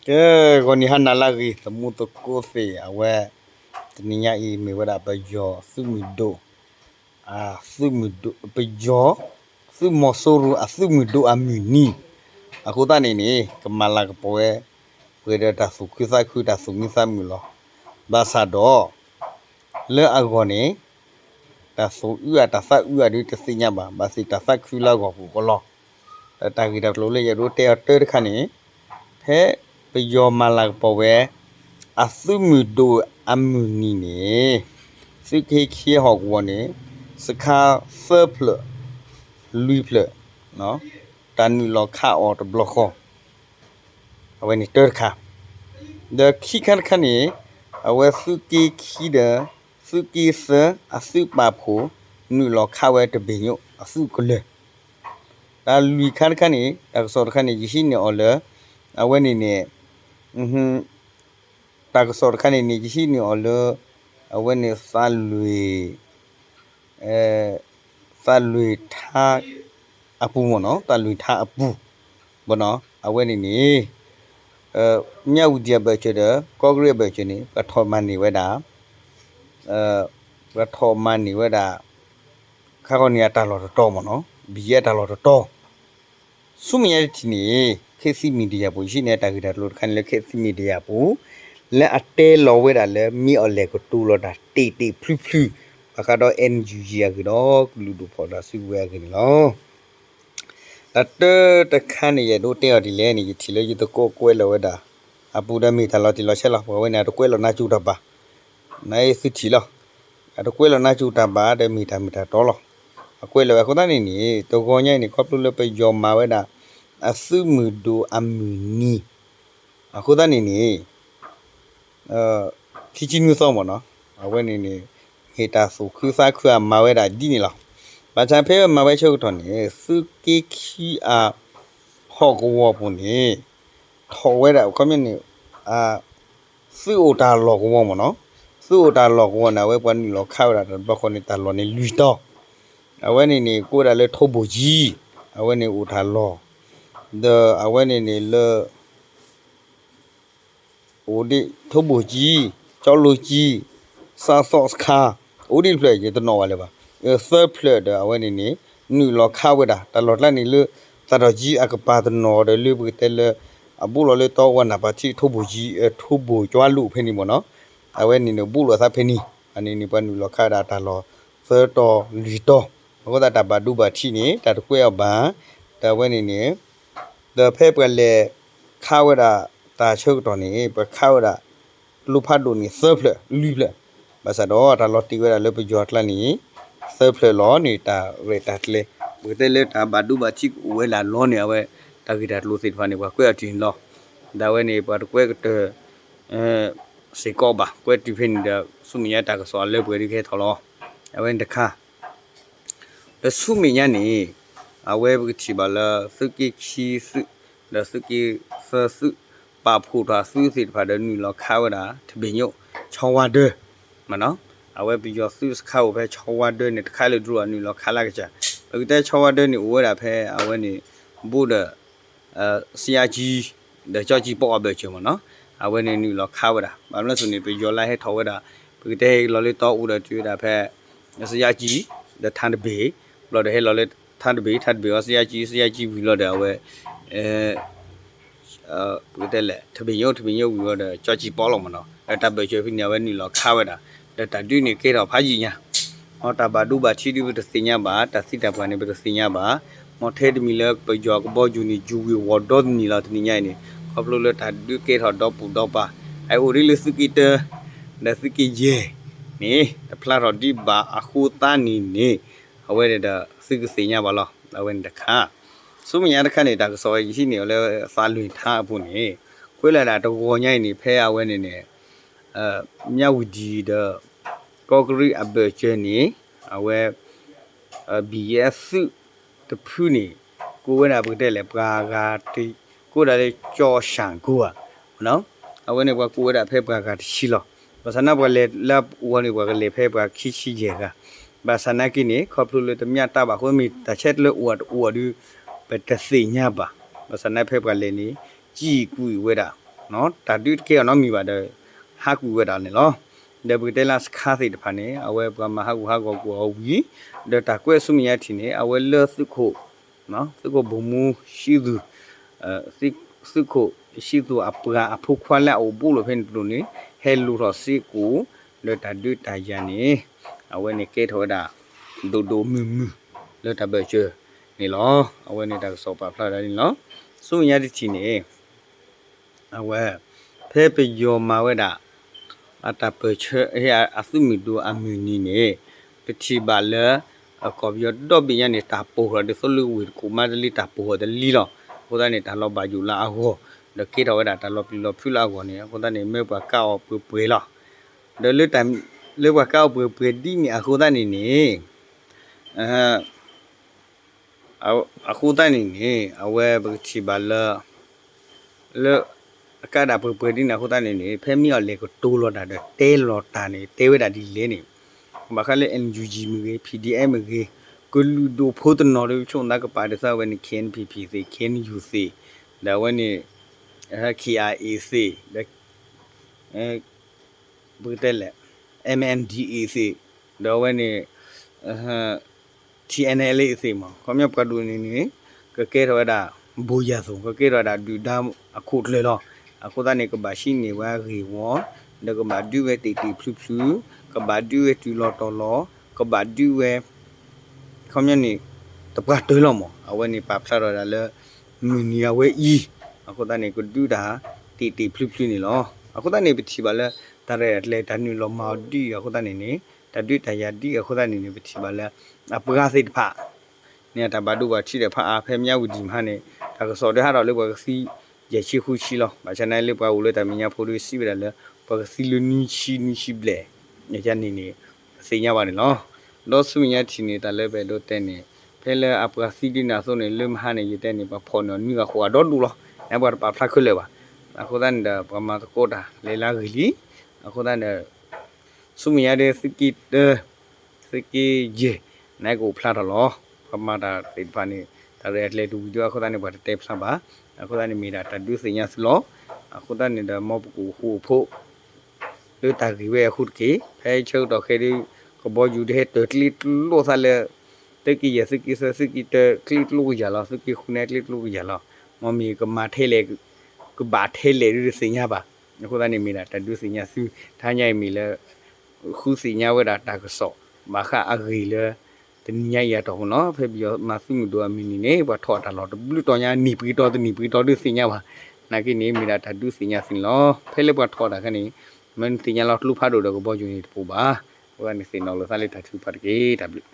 ကဲ ဂီၤနံၤဟါနၤလၢအဂ့ၤ သမူသကိးသ့ၣ် အဝဲ တနံၤညါအံၤမ့ၢ်ဝဲဒၣ်ပယီၤသုးမုၢ်ဒိၣ် အသုးမုၢ်ဒိၣ် ပယီၤ သုးမီၤစိရိၤအသုးမုၢ်ဒိၣ်အမုၢ်နံၤ အဃိသတးန့ၣ်န့ၣ် ကမၤလၤကပီၤဝဲ ပှဲၤဒီးတၢ်သူၣ်ခုသးခု တၢ်သူၣ်မံသးမုာ်လီၤ. ဘၣ်ဆၣ်ဒီး လၢအဂီၢ်န့ၣ် တၢ်သူၣ်အုးဧါ တၢ်သးအုးဧါဒုးတသ့ၣ်ညါဘၣ်, ဘၣ်သ့ၣ်တၢ်သးခုလၢအဂီၢ်ပူၤကလီၤ. ဒီးတၢ်ဂ့ၢ်တၢ်ကျိၤလၢယအဲၣ်ဒိးတဲအီၤတၢတခါန့ၣ် ဖဲပယီၤမၤလၤကပီၤဝဲ အသုးမုၢ်ဒိၣ်အမုၢ်နံၤန့ၣ် သုးက့ခံဟီၣ်ကဝီၤန့ၣ် စခါသၢဖျၢၣ် လွံၢ်ဖျၢၣ် တၢ်နုာ်လီၤခးအီၤတဘျီဃီ အဝဲန့ၣ်တၢတခါ, ဒီးခံခါတခါန့ၣ် အဝဲသုးက့ခံဒီး သုးက့သၢအသုးပာ်ဖှိၣ် နုာ်လီၤခးဝဲတဘ့ၣ်ညိၣ်အသုးကလၢၤ, တၢ်လွံၢ်ခါတခါန့ၣ် တၢ်ကစီၣ်တခါန့ၣ် ယဟံးန့ၢ်အီၤလၢ အဝဲန့ၣ်န့ၣ် တၢ်ကစီၣ်တခါန့ၣ်န့ၣ် ယဟံးန့ၢ်အီၤလၢ အဝဲန့ၣ်သးလွံၢ် သးလွံၢ်ထါအပူၤမ့ၢ်နီၤ, သးလွံၢ်ထါအပူၤ ဘၣ်နီၤ, အဝဲန့ၣ်န့ၣ် မၠၣ်ဝတံၤအဘၢၣ်စၢၤဒီး ကီၢ်ကရံၣ်အဘၢၣ်စၢၤန့ၣ် ပှၤထီၣ်မၤန့ၢ်ဝဲဒၣ် ပှၤထီၣ်မၤန့ၢ်ဝဲဒၣ် ခါခီန့ၣ်အတၢ်လီၢ်တတီၤမ့ၢ်နီၤ, ဘံယဲအတၢ်လီၢ်တတီၤ ဆူမဲာ်ညါတထံၣ်န့ၣ် ခေတ်သစ်မီဒီယာပူၤ ယဟံးန့ၢ်တၢ်ဂ့ၢ်တၢ်ကျိၤတခါန့ၣ်လၢ ခေတ်သစ်မီဒီယာပူၤ လၢအတဲလီၤဝဲဒၣ်လၢ မ့ၢ်အီၤလဲၤကတိၤလီၤတၢ်တ့ၢ်တ့ၢ်ဖျုဖျု ဘၣ်ဃးဒီး NUG အဂ့ၢ်ဒီး ကလုာ်ဒူၣ်ဖီၣ်တၢ်စုကဝဲၤအဂ့ၢ်န့ၣ်လီၤ. တၢ်တၢတခါန့ၣ် ယအဲၣ်ဒိးတဲအီၤဒ်လဲၣ်န့ၣ် ယထံၣ်လၢယသကိးကွဲးလီၤဝဲဒၣ် အပူၤဒီးမ့ၢ်တၢ်လီၤတံၢ်လီၤဆဲးလီၤ, ပှၤဝဲန့ၣ် အတကွဲးလီၤနါကၠူတၢ်ဘၣ် နသုထံၣ်လီၤ, အတကွဲးလီၤနါကၠူတၢ်ဘၣ်ဒီးမ့ၢ်တၢ်မ့ၢ်တၢ်တီလီၤ, အကွဲးလီၤဝဲအဃိသတးန့ၣ်န့ၣ် တဂီၤညါအံၤန့ၣ် ခီဖျိလၢပယီၤမၤဝဲဒၣ် အသုးမုၢ်ဒိၣ်အမုၢ်နံၤ အဃိသတးန့ၣ်န့ၣ် ခံဆံနွံသီမ့ၢ်နီၤ, အဝဲန့ၣ်န့ၣ် မ့ၢ်တၢ်သူၣ်ခုသးခုအမၤဝဲဒၣ်ဒ်န့ၣ်လီၤ. ဘၣ်ဆၣ်ဖဲမၤဝဲဆၢကတီၢ်န့ၣ် သုးက့ခံအ ဟီၣ်ကဝီၤပူၤန့ၣ် ထီၣ်ဝဲဒၣ် ခီပညီန့ၣ် သုးအိၣ်တၢ်လီၢ်ကဝီၤမ့ၢ်နီၤ, သုးအိၣ်တၢ်လီၢ်ကဝီၤန့ၣ် အဝဲပှၤနုာ်လီၤခးဝဲဒၣ်တဘျီဃီန့ၣ် တၢ်လီၢ်န့ၣ်လွံၢ်တီၤ, အဝဲန့ၣ်န့ၣ် ကိးဝဲဒၣ်လၢထိၣ်ဘိၣ်ကၠံ, အဝဲန့ၣ်အိၣ်တၢ်လီၢ်, ဒီးအဝဲန့ၣ်န့ၣ်လၢ အိၣ်ဒံး ထိၣ်ဘိၣ်ကၠံ, ကၠီလိကၠံ, စးသီစခါ, အိၣ်ဒံးတဖျၢၣ် ယတနီၣ်ဝဲလၢၤဘၣ်, သၢဖျၢၣ်ဒီးအဝဲန့ၣ်န့ၣ် နုာ်လီၤခးဝဲဒၣ် တၢ်လီၢ်ကျါန့ၣ်လၢ သးတီၢ်ကၠံအကပၤတနီၤဒီးလၢပကတဲလၢ အဘူးလီၤလၢတီဝါနၢ်ပၤထံးထိၣ်ဘိၣ်ကၠံ ထိၣ်ဘိၣ်ကၠီလိာ်ဖဲန့ၣ်မ့ၢ်နီၤ, အဝဲန့ၣ်န့ၣ် ဘူးလီၤသးဖဲန့ၣ်, အန့ၣ်န့ၣ် ပှၤနုာ်လီၤခးဝဲဒၣ်တၢ်လီၢ်သၢတီၤလွံၢ်တီၤ, အဃိသတးတၢ်ဘၣ်ဒိဘၣ်ထံးန့ၣ် တၢ်တကွဲးအီၤဘၣ်, ဒီးအဝဲန့ၣ်န့ၣ် ဒီးဖဲပှၤလဲၤခးဝဲဒၣ်တၢ်ဆၢကတီၢ်န့ၣ် ပှၤခးဝဲဒၣ် ကျိဖးဒိၣ်န့ၣ် သၢဖျၢၣ် လွံၢ်ဖျၢၣ်, ဘၣ်ဆၣ်ဒီးတၢ်လီၤတ့ၢ်ဝဲဒၣ်လၢပယီၤအကျါန့ၣ် သၢဖျၢၣ်လီၤန့ၣ် တၢ်ရဲၣ်တၢ်ကျဲၤ ပကတဲလၢတၢ်ဘၣ်ဒိဘၣ်ထံးကအိၣ်ဝဲဒၣ်လီၤန့ၣ် အဝဲတၢ်ဂ့ၢ်တၢ်ကျိၤသ့ၣ်တဖၣ်န့ၣ် ပှၤကွဲးအီၤတုၤန့ၣ်လီၤ. ဒီးအဝဲန့ၣ် ပှၤတကွဲးကတၢၢ် စ့ၢ်ကီးဘၣ် ကွဲးတုၤဖဲန့ၣ်ဒီး ဆူမဲာ်ညါတၢ်ကစီၣ်အလၢပှဲၤဒုးကဟဲထီၣ်လီၤ. အဝဲန့ၣ်တခါ ဒီးဆူမဲာ်ညါန့ၣ် အဝဲပကထံၣ်ဘၣ်လၢသုးက့ခံသုး ဒီးသုးက့သၢသုး ပာ်ဖှိၣ်ထီၣ်အသုးသ့ၣ်တဖၣ်ဒီးနုာ်လီၤခးဝဲဒၣ် ထဘ့ၣ်ညိၣ် ဆီဝါဒၢ မ့ၢ်နီၤ, အဝဲပယီၤသုးစခါအိၣ်ဖဲဆီဝါဒၢန့ၣ် တခါလၢဒြိအနုာ်လီၤခးလၢကစၢ်, ပကတဲဆီဝါဒၢန့ၣ်အိၣ်ဝဲဒၣ်ဖဲအဝဲန့ၣ် ဘူးဒီး စယါကၠံ ဒီးကၠီကၠံပီအဘၢၣ်စၢၤမ့ၢ်နီၤ, အဝဲန့ၣ်နုာ်လီၤခးဝဲဒၣ် ဘၣ်မနုၤအဃိန့ၣ် ပယီၤလၢဟဲထီၣ်ဝဲဒၣ် ပကတဲဟဲလီၤလၢတီအူဒီးတုၤဝဲဒၣ်ဖဲ စယါကၠံ ဒီးထါတဘ့ၣ်, ဘျီဒီးဟဲလီၤလၢထါတဘ့ၣ် ထါတဘ့ၣ်အီၤ စယါကၠံ စယါကၠံဝံၤလီၤဒီးအဝဲ ပကတဲလဲၣ် ထဘ့ၣ်ညိၣ် ထဘ့ၣ်ညိၣ်ဝံၤလီၤဒီး ကၠီကၠံပီလီၤမ့ၢ်နီၤ, ဒီးတၢ်ဘၢၣ်စၢၤဖဲန့ၣ် အဝဲနုာ်လီၤခးဝဲဒၣ်, ဒီးတၢ်ဒုးန့ၣ်ကဲထီၣ်ဖးယံာ်ညါ, မ်တၢ်ဘၣ်ဒိဘၣ်ထံးဒုးပတသ့ၣ်ညါဘၣ်, တၢ်သံတၢ်ပှၢ်န့ၣ်ပတသ့ၣ်ညါဘၣ်, မ်ထဲတမံၤလၢပယီၤကဘီယူၤန့ၣ် ယူၤဝံၤဝီၤဒီတနံၤလီၤတနံၤညါအံၤန့ၣ် ခီဖျိလၢတၢ်ဒုးကဲထီၣ်ဒီပုၢ်ဒီပၢ်, အအိၣ်ဒ်လၢသုးက့တၢ ဒီးသုးက့ယဲၢ်န့ၣ် တဖျါထီၣ်ဒံးဘၣ်အဃိသတးန့ၣ်န့ၣ် အဝဲန့ၣ်ဒီးသုကသ့ၣ်ညါဘၣ်လီၤ. အဝဲန့ၣ်တခါ ဆူမဲာ်ညါတခါန့ၣ် တၢ်ကစီၣ်ယဟံးန့ၢ်အီၤလၢသးလွံၢ်ထါအပူၤန့ၣ် ကွဲးလီၤဒၣ်တဂီၤညါအံၤန့ၣ် ဖဲအဝဲန့ၣ်န့ၣ် မၠၣ်ဝတံၤဒီး ကီၢ်ကရံၣ်အဘၢၣ်စၢၤန့ၣ် အဝဲ ဘံၣ်ယဲသုးတဖုန့ၣ် ကိးဝဲဒၣ်ပကတဲလဲၣ် ပှၤဂၤ ကိးဒၣ်လၢကၠီၡၣ်ကိၤဧါ, အဝဲန့ၣ်ပှၤကိးဝဲဒၣ်ဖဲပှၤဂၤတဆံလီၤ. ဘၣ်ဆၣ်န့ၣ်ပှၤလဲၤလၢအပူၤန့ၣ် ပှၤကလဲၤဖဲပှၤခံဆံယဲၢ်ဂၤ, ဘၣ်ဆၣ်နာ်က့န့ၣ် ခီဖျိလၢတမ့ၢ်တၢ်ဘၣ်အဃိ မ့ၢ်တၢ်ဆဲးတလၢအိၣ်တအိၣ်ဒုး ပတသ့ၣ်ညါဘၣ်. ဘၣ်ဆၣ်န့ၣ်ဖဲပှၤလဲၤန့ၣ် စံၣ်ကွံာ်ဝဲဒၣ် တၢ်ဒုးတကဲအီၤနီတမံၤဘၣ်ဒီး ဟးကွံာ်ဝဲဒၣ်န့ၣ်လီၤ. ဒီးပကတဲလၢစခါသ့ၣ်တဖၣ်န့ၣ် အဝဲပှၤမၤဟးဂူာ်ဟးဂီၤကွံာ်အီၤဝံၤ ဒီးတၢ်ကွဲးဆူမဲာ်ညါထံးန့ၣ် အဝဲလၢသုးခိၣ် သုးခိၣ်ဘိၣ်မူ ရှံသူ သုးခိၣ် ရှံသူ အပှၤအဖိခွါလၢအအိၣ်ဘူးလိာ်ဖဲန့ၣ်တဒူၣ်န့ၣ် ဟဲလူၤထီၣ်စ့ၢ်ကီး ဒီးတၢ်ဒုးတၢ်ယၤန့ၣ် အဝဲန့ၣ်ကဲထီၣ်ဝဲဒၣ် ဒိၣ်ဒိၣ်မုၢ်မုၢ် လၢတၢ်ဘၢၣ်စၢၤန့ၣ်လီၤ. အဝဲန့ၣ်တၢ်ကစီၣ်ပာ်ဖျါဒၣ်န့ၣ်လီၤ. ဆူမဲာ်ညါတထံၣ်န့ၣ် အဝဲ ဖဲပယီၤမၤဝဲဒၣ် အတၢ်ပၢၢ်ဆၢ အသုးမုၢ်ဒိၣ်အမုၢ်နံၤန့ၣ် ပထံၣ်ဘၣ်လၢ ကီၢ်ပယီၤဒီဘ့ၣ်ညါန့ၣ် တၢ်ပိာ်ဃာ်ဒ်သိးလၢဝ့ၢ်တကူၣ်မါတလ့တၢ်ပိာ်ဃာ်တလံလီၤ. အဃိသတးန့ၣ် တၢ်လီၤဘၣ်ယိၣ်လၢအဂီၢ် ဒီးကဲထီၣ်ဝဲဒၣ်တၢ်လီၤပျံၤလီၤဖုးလၢအဂီၢ်န့ၣ် အဃိသတးန့ၣ် မၢပှၤကါအီၤပှဲၤပှဲၤလီၤ. ဒီးလၢ လၢပှၤကါအီၤပှဲၤပှဲၤဒ်န့ၣ်အဃိသတးန့ၣ်န့ၣ် အဃိသတးန့ၣ်န့ၣ် အဝဲပကထံၣ်ဘၣ်လၢ လၢ အကါဒၣ်ပှဲၤပှဲၤဒ်န့ၣ်အဃိသတးန့ၣ်န့ၣ် ဖဲမ့ၢ်အီၤလဲၤကတိၤလီၤတၢ်ဒီးတဲလီၤတၢ်န့ၣ် တဲဝဲဒၣ်ဒ်လဲၣ်န့ၣ် ဘၣ်ဃးလၢ NUG မ့ၢ်ဂ့ၤ PDF မ့ၢ်ဂ့ၤ ကလုာ်ဒိၣ်ဖိတနီၤဒီးဆိၣ်သးကပၤဒ်သိးအဝဲန့ၣ် KNPP သ့ၣ် KNU သ့ၣ် ဒီးအဝဲန့ၣ် KIA သ့ၣ် ဒီး ပကတဲလဲၣ် MNDAA သ့ၣ် ဒီးအဝဲန့ၣ် TNLA သ့ၣ်မး ခီပညီပှၤဒိၣ်န့ၣ်န့ၣ် ကကဲထီၣ်ဝဲဒၣ် ဘိယၤသိၣ် ကကဲထီၣ်ဝဲဒၣ်ဒုၣ်ဒါအခိၣ်ကျၢၢ်လီၤ. အဃိသတးန့ၣ် ကဘၣ်ဟံးန့ၢ်ဝဲအဂ့ၢ်ဝီ ဒီးကဘၣ်ဒုးဝဲတ့ၢ်တ့ၢ်ဖျုးဖျုး ကဘၣ်ဒုးဝဲတုၤလီၤတီၤလီၤ ကဘၣ်ဒုးဝဲ ခီပညီန့ၣ် တပှၢ်တၢၢ်လီၤမး အဝဲန့ၣ်ပာ်ဖျါထီၣ်ဒၣ်လၢ မုၢ်နံၤအဝဲအံၤ အဃိသတးန့ၣ် ကဒုးတၢ်တ့ၢ်တ့ၢ်ဖျုးဖျုးန့ၣ်လီၤ. အဃိသတးန့ၣ် ပထံၣ်ဘၣ်လၢ တၢ်ရဲၣ်တၢ်ကျဲၤတၢ်နုာ်လီၤမၤအီၤဒ်အံၤအဃိသတးန့ၣ်န့ၣ် တၢ်ဒုးတၢ်ယၤဒ်အဃိသတးန့ၣ်န့ၣ် ပထံၣ်ဘၣ်လၢ အပှၤသ့ၣ်တဖၣ် န့ၣ်တၢ်ဘၣ်ဒိဘၣ်ထံးဒီးဖးအါဖဲမၠးဝတံၣ်မဟါန့ၣ် တၢ်ကစီၣ်ဒုးဟးထီၣ်လၢပှၤကသံ ယဲၢ်ဆံဃုဆံလီၤ. ဘၣ်ဆၣ်န့ၣ်လၢပှၤအိၣ်လၢတၢ်မဲာ်ညါဖိဒီးစံးဝဲဒၣ်လၢ ပှၤကသံလၢနွံဆံနွံဆံဘျဲၣ် ယန့ၣ်န့ၣ် ပသ့ၣ်ညါဘၣ်န့ၣ်လီၤ. ဒီးဆူမဲာ်ညါထံၣ်န့ၣ် တၢ်လၢပအဲၣ်ဒိးတဲန့ၣ် ဖဲလၢအပှၤသံဒ်န့ၣ်အသိးန့ၣ် လၢမဟါန့ၣ် ယတဲန့ၣ် ပှၤဖီၣ်န့ၢ်အီၤနွံဂၤဃိးဂၤဒီဒူၣ်လီၤ. န့ၣ်ပှၤတပာ်ဖျါခဲလၢာ်ဘၣ်. အဃိသတးန့ၣ်ဒီး ပှၤမၤသကိးတၢ်လဲၤလၢအဂ့ၢ်လံ. အဃိသတးန့ၣ်ဒီး ဆူမဲာ်ညါဒီးသုးက့တၢ သုးက့ယဲၢ် န့ၣ်ကအိၣ်ဖျါထီၣ်လီၤ. ပှၤမၤတၢ်သ့ၣ်တဖၣ်န့ၣ် တၢ်ရဲၣ်တၢ်ကျဲၤတဝံၤဒံးအဃိသတးန့ၣ် ပှၤတတဲဖျါဘၣ်. အဃိသတးန့ၣ်မ့ၢ်ဒၣ်တၢ်ဒုးသ့ၣ်ညါသုလီၤ. အဃိသတးန့ၣ်ဒီး မ်ပကအိၣ်ဃူအိၣ်ဖိး လၢတၢ်ဂ့ၢ်ဝဲအဃိတက့ၢ်. ဖဲဆၢကတီၢ်ခဲအံၤဒီး ကဘီယူၤဒုးဟဲတၢၢ်ကျ့ကျိသးလၢ သုးက့ယဲၢ် သုးက့သၢ သုးက့တၢ ကျ့ကျိကယၤလီၤ. သုးက့ဃုန့ၣ်ကျ့ကျိကယၤလီၤ. မ်မ့ၢ်ကမၤထဲလဲၣ် ကဘၣ်ထဲလဲၣ်ဒုးတသ့ၣ်ညါဘၣ်. အဃိသတးန့ၣ်မ့ၢ်ဒၣ်တၢ်ဒုးသ့ၣ်ညါသု တဟါညါအံၤမ့ၢ်လၢ ဃုသ့ၣ်ညါဝဲဒၣ်တၢ်ကစီၣ် ဘၣ်ဃးအဂ့ၢ်လၢ တနံၤညါအံၤအတီၢ်ပူၤလီၤ. ဖဲပယီၤမၤသုးမုၢ်ဒိၣ်အမုၢ်နံၤန့ၣ် ပှၤထီၣ်အတၢ်လီၢ်တဘျုးတီၤညါ နံၣ်ပှဲၤတီၤတနံၣ်ပှဲၤတီၤဒုးသ့ၣ်ညါဘၣ်. နာ်က့န့ၣ် မ့ၢ်ဒၣ်တၢ်ဒုးသ့ၣ်ညါသုန့ၣ်လီၤ. ဖဲလၢပှၤထီၣ်တၢ်ခါန့ၣ် မ့ၢ်နသ့ၣ်ညါလီၤကျိဖးဒိၣ်ဒီးကဘီယူၤန့ၣ်တပိၢ်ဘၣ်. အဃိသတးန့ၣ်သ့ၣ်နီၣ်လိာ်သးလၢတၢ်ထုကဖၣ်တက့ၢ်. တၢ်ဘျုး